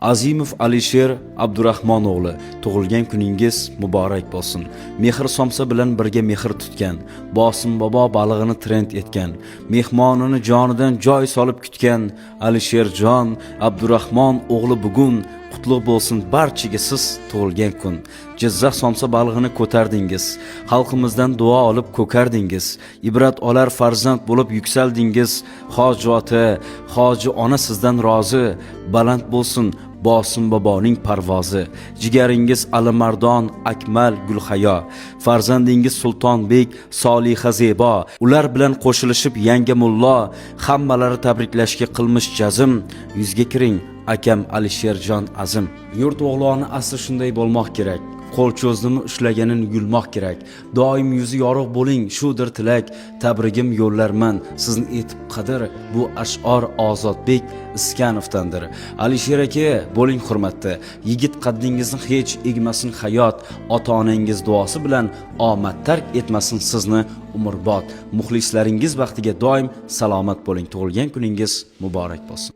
Azimov Alisher Abdurahmon o'g'li, tug'ilgan kuningiz muborak bo'lsin. Mehr somsa bilan birga mehr tutgan, Bosim bobo balig'ini trend etgan, mehmonini jonidan joy solib kutgan Alisherjon Abdurahmon o'g'li bugun qutlug' bo'lsin barchaga siz tug'ilgan kun. Jizzax somsa balig'ini ko'tardingiz, xalqimizdan duo olib ko'kardingiz, ibrat olar farzand bo'lib yuksaldingiz. Hoji ota, hoji ona sizdan rozi, baland bo'lsin Bosim boboning parvozi. Jigaringiz Alimardon, Akmal, Gulhayo, farzandingiz Sultonbek, Soliha Zebo, ular bilan qo'shilishib yangi mullo, hammalari tabriklashga qilmish jazm. Yuzga kiring, akam Alisherjon Azim. Yurt o'g'loni asli shunday bo'lmoq kerak. Qo'l cho'zdimi ushlaganin yulmoq kerak. Doim yuzi yorug' bo'ling, shudir tilak. Tabrigim yo'llarman sizni etib qadr. Bu ash'or Ozodbek Iskanovdandir. Alisher aka, bo'ling hurmatda. Yigit qaddingizni hech egmasin hayot. Ota-onangiz duosi bilan omad tark etmasin sizni umrbod. Muxlislaringiz baxtiga doim salomat bo'ling. Tug'ilgan kuningiz muborak bo'lsin.